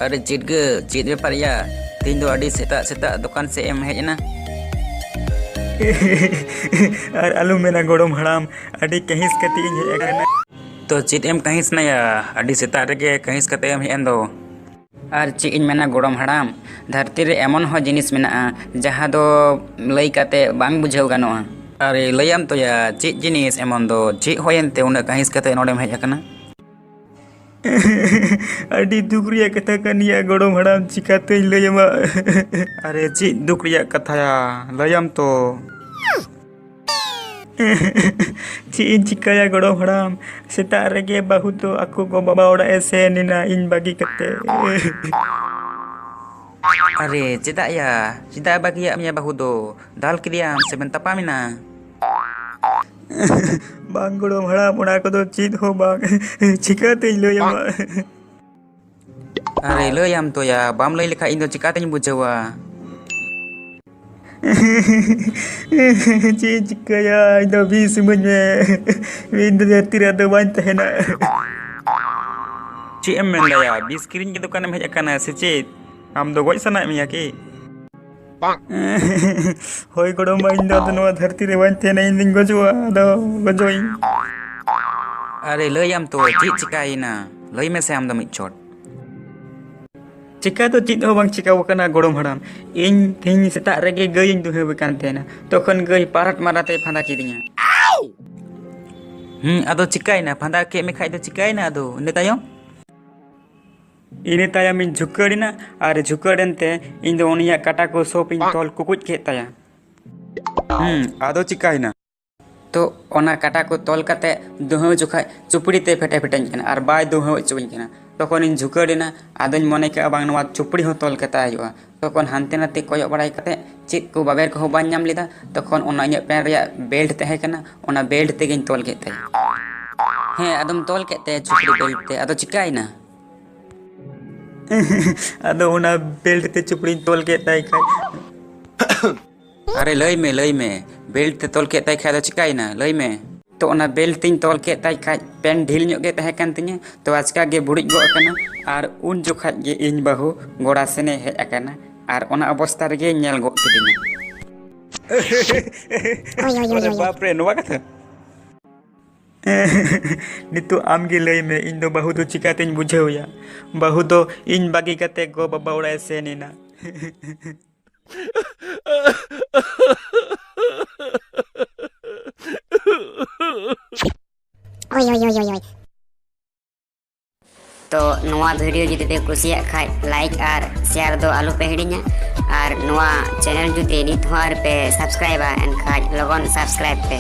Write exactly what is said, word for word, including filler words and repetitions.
ᱟᱨᱮ ᱪᱮᱫ ᱜᱮ, ᱪᱮᱫ ᱵᱮᱯᱟᱨ ᱭᱟ? ᱛᱮᱦᱮᱧ ᱫᱚ ᱟᱹᱰᱤ ᱥᱮᱛᱟᱜ ᱥᱮᱛᱟᱜ ᱫᱚᱠᱟᱱ ᱥᱮᱫ ᱮᱢ ᱦᱮᱡ ᱮᱱᱟ? ᱟᱨ ᱟᱞᱚᱢ ᱢᱮᱱᱟ ᱜᱚᱲᱚᱢ ᱦᱟᱲᱟᱢ, ᱟᱹᱰᱤ ᱠᱟᱹᱦᱤᱥ ᱠᱟᱛᱮ ᱤᱧ ᱦᱮᱡ ᱟᱠᱟᱱᱟ᱾ ᱛᱚ ᱪᱮᱫ ᱮᱢ ᱠᱟᱹᱦᱤᱥ ᱱᱟᱭᱟ? ᱟᱹᱰᱤ ᱥᱮᱛᱟᱜ ᱨᱮᱜᱮ ᱠᱟᱹᱦᱤᱥ ᱠᱟᱛᱮ ᱮᱢ ᱦᱮᱡ ᱮᱱ ᱫᱚ᱾ ᱟᱨ ᱪᱮᱫ ᱤᱧ ᱢᱮᱱᱟ ᱜᱚᱲᱚᱢ ᱦᱟᱲᱟᱢ, ᱫᱷᱟᱹᱨᱛᱤ ᱨᱮ ᱮᱢᱚᱱ ᱦᱚᱸ ᱡᱤᱱᱤᱥ ᱢᱮᱱᱟᱜᱼᱟ ᱡᱟᱦᱟᱸ ᱫᱚ ᱞᱟᱹᱭ ᱠᱟᱛᱮ ᱵᱟᱝ ᱵᱩᱡᱷᱟᱹᱣ ᱜᱟᱱᱚᱜᱼᱟ᱾ ᱟᱨᱮ ᱞᱟᱹᱭᱟᱢ ᱛᱚᱭᱟ, ᱪᱮᱫ ᱡᱤᱱᱤᱥ ᱮᱢᱚᱱ ᱫᱚ? ᱪᱮᱫ ᱦᱩᱭᱮᱱ ᱛᱮ ᱩᱱᱟᱹᱜ ᱠᱟᱹᱦᱤᱥ ᱠᱟᱛᱮ ᱱᱚᱰᱮᱢ ᱦᱮᱡ ᱟᱠᱟᱱᱟ? ᱟᱹᱰᱤ ᱫᱩᱠ ᱨᱮᱭᱟᱜ ᱠᱟᱛᱷᱟ ᱠᱟᱱ ᱜᱮᱭᱟ ᱜᱚᱲᱚᱢ ᱦᱟᱲᱟᱢ, ᱪᱤᱠᱟᱛᱮᱧ ᱞᱟᱹᱭ ᱟᱢᱟ? ᱟᱨᱮ ᱪᱮᱫ ᱫᱩᱠ ᱨᱮᱭᱟᱜ ᱠᱟᱛᱷᱟ ᱭᱟ, ᱞᱟᱹᱭᱟᱢ ᱛᱚ᱾ ᱪᱮᱫ ᱤᱧ ᱪᱤᱠᱟᱹᱭᱟ ᱜᱚᱲᱚᱢ ᱦᱟᱲᱟᱢ, ᱥᱮᱛᱟᱜ ᱨᱮᱜᱮ ᱵᱟᱹᱦᱩ ᱫᱚ ᱟᱠᱚ ᱜᱚ ᱵᱟᱵᱟ ᱚᱲᱟᱜ ᱮ ᱥᱮᱱ ᱮᱱᱟ ᱤᱧ ᱵᱟᱹᱜᱤ ᱠᱟᱛᱮ᱾ ᱟᱨᱮ ᱪᱮᱫᱟᱜ ᱭᱟ, ᱪᱮᱫᱟᱜ ᱮ ᱵᱟᱹᱜᱤᱭᱟᱜ ᱢᱮᱭᱟ ᱵᱟᱹᱦᱩ ᱫᱚ? ᱫᱟᱞ ᱠᱮᱫᱮᱭᱟᱢ ᱥᱮ ᱵᱮᱱ ᱛᱟᱯᱟᱢ ᱮᱱᱟ? ᱵᱟᱝ ᱜᱚᱲᱚᱢ ᱦᱟᱲᱟᱢ, ᱚᱱᱟ ᱠᱚᱫᱚ ᱪᱮᱫ ᱦᱚᱸ ᱵᱟᱝ᱾ ᱪᱤᱠᱟᱹᱛᱤᱧ ᱞᱟᱹᱭ ᱟᱢᱟ? ᱟᱨᱮ ᱞᱟᱹᱭᱟᱢ ᱛᱚᱭᱟ, ᱵᱟᱢ ᱞᱟᱹᱭ ᱞᱮᱠᱷᱟᱡ ᱤᱧ ᱫᱚ ᱪᱤᱠᱟᱛᱤᱧ ᱵᱩᱡᱷᱟᱹᱣᱟ? ᱪᱮᱫ ᱤᱧ ᱪᱤᱠᱟᱹᱭᱟ, ᱤᱧ ᱫᱚ ᱵᱤᱥ ᱤᱢᱟᱹᱧ ᱢᱮ, ᱤᱧ ᱫᱚ ᱫᱷᱟᱹᱨᱛᱤ ᱨᱮ ᱟᱫᱚ ᱵᱟᱹᱧ ᱛᱟᱦᱮᱱᱟ᱾ ᱪᱮᱫ ᱮᱢ ᱢᱮᱱ ᱫᱟᱭᱟ, ᱵᱤᱥ ᱠᱤᱨᱤᱧ ᱜᱮ ᱫᱚᱠᱟᱱᱮᱢ ᱦᱮᱡ ᱟᱠᱟᱱᱟ ᱥᱮ ᱪᱮᱫ? ᱟᱢ ᱫᱚ ᱜᱚᱡ ᱥᱟᱱᱟᱭᱮᱫ ᱢᱮᱭᱟ ᱠᱤ? ᱦᱳᱭ ᱜᱚᱲᱚᱢ ᱵᱟ, ᱤᱧ ᱫᱚ ᱟᱫᱚ ᱱᱚᱣᱟ ᱫᱷᱟᱹᱨᱛᱤ ᱨᱮ ᱵᱟᱹᱧ ᱛᱟᱦᱮᱱᱟ, ᱤᱧ ᱫᱚᱧ ᱜᱚᱡᱚᱜᱼᱟ, ᱟᱫᱚ ᱜᱚᱡᱚᱜ ᱤᱧ᱾ ᱟᱨᱮ ᱞᱟᱹᱭᱟᱢ ᱛᱚ, ᱪᱮᱫ ᱪᱤᱠᱟᱭᱮᱱᱟ? ᱞᱟᱹᱭ ᱢᱮᱥᱮ ᱟᱢ ᱫᱚ ᱢᱤᱫ ᱪᱷᱚᱴ᱾ ᱪᱤᱠᱟ ᱫᱚ ᱪᱮᱫ ᱦᱚᱸ ᱵᱟᱝ ᱪᱤᱠᱟᱣ ᱟᱠᱟᱱᱟ ᱜᱚᱲᱚᱢ ᱦᱟᱲᱟᱢ᱾ ᱤᱧ ᱛᱮᱦᱮᱧ ᱥᱮᱛᱟᱜ ᱨᱮᱜᱮ ᱜᱟᱹᱭ ᱤᱧ ᱫᱩᱦᱟᱹᱣ ᱮ ᱠᱟᱱ ᱛᱟᱦᱮᱱᱟ, ᱛᱚᱠᱷᱚᱱ ᱜᱟᱹᱭ ᱯᱟᱨᱟᱴ ᱢᱟᱨᱟ ᱛᱮᱭ ᱯᱷᱟᱸᱫᱟ ᱠᱤᱫᱤᱧᱟ᱾ ᱦᱩᱸ, ᱟᱫᱚ ᱪᱤᱠᱟᱭᱮᱱᱟ? ᱯᱷᱟᱸᱫᱟ ᱠᱮᱫ ᱢᱮ ᱠᱷᱟᱡ ᱫᱚ ᱪᱤᱠᱟᱭᱮᱱᱟ ᱟᱫᱚ ᱤᱱᱟᱹ ᱛᱟᱭᱚᱢ? ᱤᱱᱟᱹ ᱛᱟᱭᱚᱢ ᱤᱧ ᱡᱷᱩᱠᱟᱹᱲ ᱮᱱᱟ, ᱟᱨ ᱡᱷᱩᱠᱟᱹᱲ ᱮᱱᱛᱮ ᱤᱧ ᱫᱚ ᱩᱱᱤᱭᱟᱜ ᱠᱟᱴᱟ ᱠᱚ ᱥᱳᱯ ᱤᱧ ᱛᱚᱞ ᱠᱩᱠᱩᱡ ᱠᱮᱫ ᱛᱟᱭᱟ᱾ ᱦᱩᱸ, ᱟᱫᱚ ᱪᱤᱠᱟᱭᱮᱱᱟ? ᱛᱚ ᱚᱱᱟ ᱠᱟᱴᱟ ᱠᱚ ᱛᱚᱞ ᱠᱟᱛᱮ ᱫᱩᱦᱟᱹᱣ ᱡᱚᱠᱷᱟᱡ ᱪᱩᱯᱲᱤ ᱛᱮ ᱯᱷᱮᱴᱮ ᱯᱷᱮᱴᱮᱧ ᱠᱟᱱᱟ ᱟᱨ ᱵᱟᱭ ᱫᱩᱦᱟᱹᱣ ᱦᱚᱪᱚᱣᱟᱹᱧ ᱠᱟᱱᱟ᱾ ᱛᱚᱠᱷᱚᱱᱤᱧ ᱡᱷᱩᱠᱟᱹᱲ ᱮᱱᱟ, ᱟᱫᱚᱧ ᱢᱚᱱᱮ ᱠᱮᱜᱼᱟ ᱵᱟᱝ ᱱᱚᱣᱟ ᱪᱩᱯᱲᱤ ᱦᱚᱸ ᱛᱚᱞ ᱠᱟᱛᱟᱭ ᱦᱩᱭᱩᱜᱼᱟ᱾ ᱛᱚᱠᱷᱚᱱ ᱦᱟᱱᱛᱮ ᱱᱟᱛᱮ ᱠᱚᱭᱚᱜ ᱵᱟᱲᱟᱭ ᱠᱟᱛᱮ ᱪᱮᱫ ᱠᱚ ᱵᱟᱵᱮᱨ ᱠᱚᱦᱚᱸ ᱵᱟᱹᱧ ᱧᱟᱢ ᱞᱮᱫᱟ, ᱛᱚᱠᱷᱚᱱ ᱚᱱᱟ ᱤᱧᱟᱹᱜ ᱯᱮᱱᱴ ᱨᱮᱭᱟᱜ ᱵᱮᱞᱴ ᱛᱟᱦᱮᱸ ᱠᱟᱱᱟ, ᱚᱱᱟ ᱵᱮᱞᱴ ᱛᱮᱜᱮᱧ ᱛᱚᱞ ᱠᱮᱫ ᱛᱟᱭᱟ᱾ ᱦᱮᱸ, ᱟᱫᱚᱢ ᱛᱚᱞ ᱠᱮᱫ ᱛᱟᱭᱟ ᱪᱩᱯᱲᱤ ᱵᱮᱞᱴ ᱛᱮ, ᱟᱫᱚ ᱪᱤᱠᱟᱭᱮᱱᱟ? ᱟᱫᱚ ᱚᱱᱟ ᱵᱮᱞᱴ ᱛᱮ ᱪᱩᱯᱲᱤᱧ ᱛᱚᱞ ᱠᱮᱫ ᱛᱟᱭ ᱠᱷᱟᱡ᱾ ᱟᱨᱮ ᱞᱟᱹᱭ ᱢᱮ, ᱞᱟᱹᱭ ᱢᱮ, ᱵᱮᱞᱴ ᱛᱮ ᱛᱚᱞ ᱠᱮᱫ ᱛᱟᱭ ᱠᱷᱟᱡ ᱫᱚ ᱪᱤᱠᱟᱭᱮᱱᱟ? ᱞᱟᱹᱭ ᱢᱮ᱾ ᱛᱚ ᱚᱱᱟ ᱵᱮᱞᱴ ᱛᱤᱧ ᱛᱚᱞ ᱠᱮᱫ ᱛᱟᱭ ᱠᱷᱟᱡ ᱯᱮᱱᱴ ᱰᱷᱤᱞ ᱧᱚᱜ ᱜᱮ ᱛᱟᱦᱮᱸ ᱠᱟᱱ ᱛᱤᱧᱟᱹ, ᱛᱚ ᱟᱪᱠᱟ ᱜᱮ ᱵᱩᱲᱩᱡ ᱜᱚᱫ ᱟᱠᱟᱱᱟ᱾ ᱟᱨ ᱩᱱ ᱡᱚᱠᱷᱟᱡ ᱜᱮ ᱤᱧ ᱵᱟᱹᱦᱩ ᱜᱚᱲᱟ ᱥᱮᱱᱮ ᱦᱮᱡ ᱟᱠᱟᱱᱟ ᱟᱨ ᱚᱱᱟ ᱚᱵᱚᱥᱛᱟ ᱨᱮᱜᱮ ᱧᱮᱞ ᱜᱚᱫ ᱠᱤᱫᱤᱧᱟ᱾ ᱳᱭ, ᱳᱭ, ᱳᱭ, ᱳᱭ᱾ ᱵᱟᱯᱨᱮ, ᱱᱚᱣᱟ ᱠᱟᱛᱷᱟ? ᱱᱤᱛᱚᱜ ᱟᱢ ᱜᱮ ᱞᱟᱹᱭ ᱢᱮ, ᱤᱧ ᱫᱚ ᱵᱟᱹᱦᱩ ᱫᱚ ᱪᱤᱠᱟᱛᱮᱧ ᱵᱩᱡᱷᱟᱹᱣ ᱮᱭᱟ? ᱵᱟᱹᱦᱩ ᱫᱚ ᱤᱧ ᱵᱟᱹᱜᱤ ᱠᱟᱛᱮ ᱜᱚ ᱵᱟᱵᱟ ᱚᱲᱟᱜ ᱮ ᱥᱮᱱ ᱮᱱᱟ᱾ ᱳᱭ, ᱳᱭ, ᱳᱭ, ᱳᱭ, ᱳᱭ᱾ ᱛᱚ ᱱᱚᱣᱟ video ᱡᱩᱫᱤ ᱯᱮ ᱠᱩᱥᱤᱭᱟᱜ ᱠᱷᱟᱡ, like ᱟᱨ share ᱫᱚ ᱟᱞᱚ ᱯᱮ ᱦᱤᱲᱤᱧᱟ᱾ ᱟᱨ ᱱᱚᱣᱟ channel ᱡᱩᱫᱤ ᱱᱤᱛ ᱦᱚᱸ ᱟᱹᱣᱨᱤ ᱯᱮ subscribeᱟ, ᱮᱱᱠᱷᱟᱡ ᱞᱚᱜᱚᱱ subscribe ᱯᱮ᱾